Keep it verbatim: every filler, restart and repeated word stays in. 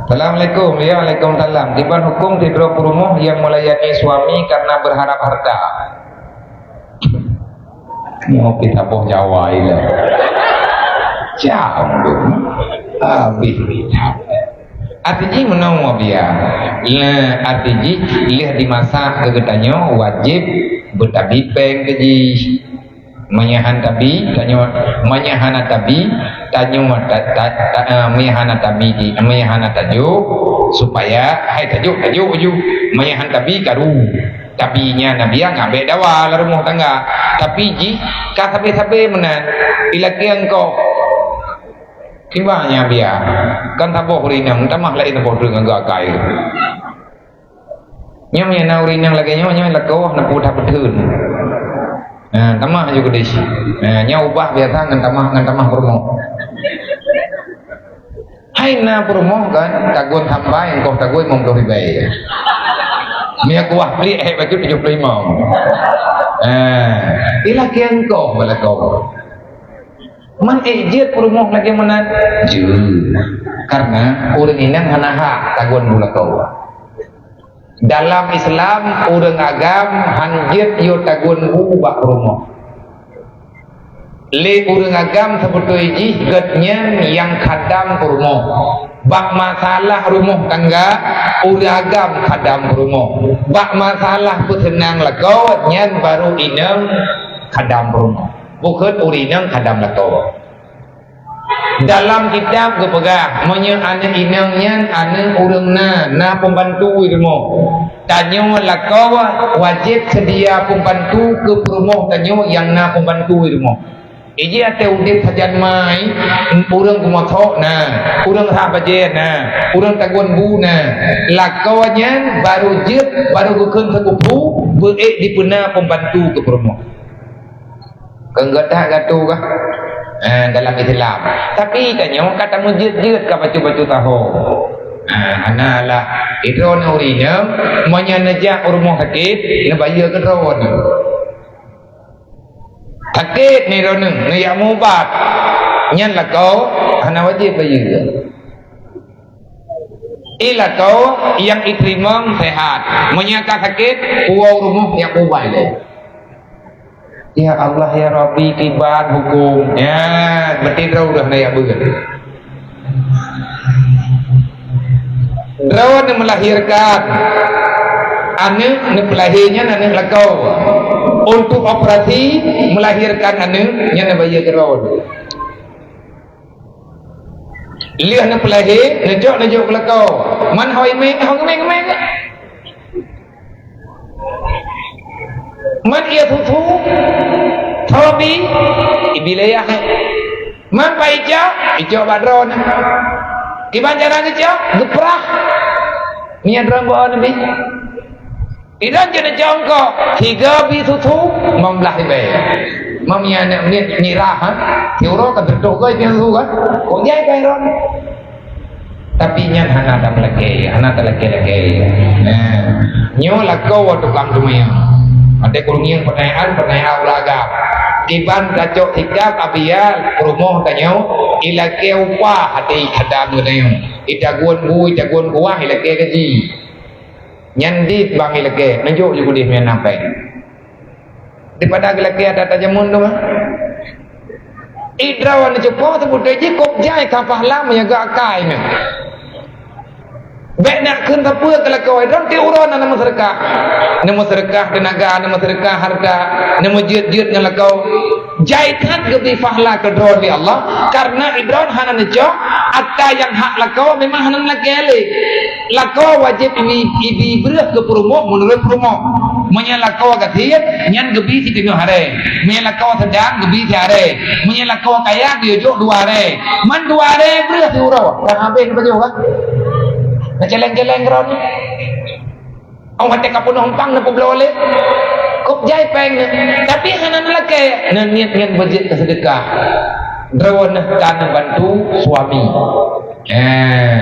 Assalamualaikum. Ya, waalaikumsalam. Kiban hukum sidroe peurumoh nyang meulayani suami karena berharap harta? Nyoe pih saboh Jawa ilée. Cam dum. Habis. Arti jih meunoe, Bia. Nah, arti jih lheueh dimasak keu geutanyoe wajéb beutabi péng keu jih. Meunyo han tabi, tanyoe, meunyo hana tabi, tanyoe ta-, ta-, ta-, eh, meunyo hana tabi di, meunyo hana tajok, supaya hai tajok, tajok ju. Meunyo han tabi, karu. Tabi nyan na biang, abéh dawa lam rumoh tangga. Tapi jih ka sabe-sabe meunan. Ilakée engkau. Kiban nyan, Bia. Kan saboh ureueng inong, tamah laén saboh ureueng ngon geuakai. Nyoe nyang na ureueng inong lagée nyoe, nyoe lakoe neupeu that peutheun. Nah, tamah ju keudeh. Nah, nyoe ubah biasa ngon tamah, ngon tamah peurumoh. Hai na peurumoh kan, tagun sampai, engkoh tagun limong ploh ribée. Mie kuah pelik, eh, baju tujuh puluh lima. Ah, ilakée engkoh balakoe. Man ék jeuet peurumoh lagée meunan? Jeuet. Karena ureueng inong hana hak tagun bu lakoe. Dalam Islam, ureueng agam han jeuet yo tagun bu bak peurumoh. Lé ureueng agam seubeutôi jih geuhnyan nyang khadam peurumoh. Bak masalah rumoh tangga, ureueng agam khadam peurumoh. Bak masalah peuseunang lakoe, nyan baru inong khadam peurumoh. Bukon ureueng inong khadam lakoe. Dalam kitab geupeugah, meunyoe aneuk inong nyan aneuk ureueng na, na peumbantu i rumoh, tanyoe lakoe wajéb seudia peumbantu keu peurumoh tanyoe nyang na peumbantu i rumoh. Iji até udeb sajan mai, ureueng geumothok na, ureueng rhah bajée na, ureueng tagun bu na, lakoe nyan baru jeuet, baru geukheun seukupu, beu ék dipeuna peumbantu keu peurumoh. Keu gata gatu kah? Eh, dalam Islam. Tapi tanyoe ka tameujeuet-jeuet ka bacut-bacut tahom. Ah, hana lah. Idroe ureueng inong, meunyo neujak u rumoh sakét, neubayeue keu droeneuh. Sakét ni droeneuh, neujak meuubat. Nyan lakoe, hana wajéb bayeue. Ilakoe nyang iteurimong sehat. Meunyo ka sakét, uwoe u rumoh nyang ubai lé. Ya Allah, ya Rabbi, kiban hukum. Ya, berarti droe udah na ya beuet. Droe neumeulahirkan aneuk, neupeulahé nyan aneuk lakoe. Untuk operasi melahirkan aneuk, nyan neubayeue keu droe. Lheueh neupeulahé, neujok, neujok keu lakoe. Man hôi mé, hôi mé, mé. Man ié susu, tobi, ibi lé yah. Man pai icok, icok bak droeneuh. Kiban cara geucok, geuprah. Nyan droeneuh bak Nabi. Idong jeuet neucok, tiga bi susu, limong blah ribèe. Meunyo aneuk miet nirah, ha? Siuroe ka teutoh goe piang susu, kan? Kok jai ka iron? Tapi nyan hana tameulakèe, hana talakèe-lakèe. Nah, nyoe lakoe tukang teumanyong. Watèe kureueng pertanyaan, pertanyaan ulagam. Kiban tacok sikap abial, peurumoh tanyoe, ilakèe upah até hadam geutanyoe. Itagun bu, itagun kuah, ilakèe gaji. Nyan di bang ilakèe, neujok ju keudeh meunan péng. Daripada geulakèe adat jameun tu, ha? Idroe neucupa teupeuteuh jih kop jai ka pahala meunyo geuakai nyan. Bèk nak kheun sapeue keu lakoe, idroe ti uroe na neumeuseudeukah. Neumeuseudeukah teunaga, neumeuseudeukah hareuta, neumeujeuet-jeuet ngon lakoe. Jai that geubri pahala keu droe lé Allah, kareuna idroe hana neucok, atra nyang hak lakoe memang hana neulakèe lé. Lakoe wajéb ibi, ibi breuh keu peurumoh meunurot peurumoh. Meunyo lakoe gasien, nyan geubri siteungoh arè. Meunyo lakoe seudang, geubri siarè. Meunyo lakoe kaya, geuyue jok dua arè. Man dua arè breuh siuroe, ka habéh neupajoh kan? Neuceleng-celeng droe nyoe. Ong watèe ka peunoh umpang neupeubloe lé. Kop jai péng nyan. Tapi hana neulakèe. Neuniet ngon beujeuet keu seudeukah. Droeneuh ka neubantu suami. Eh.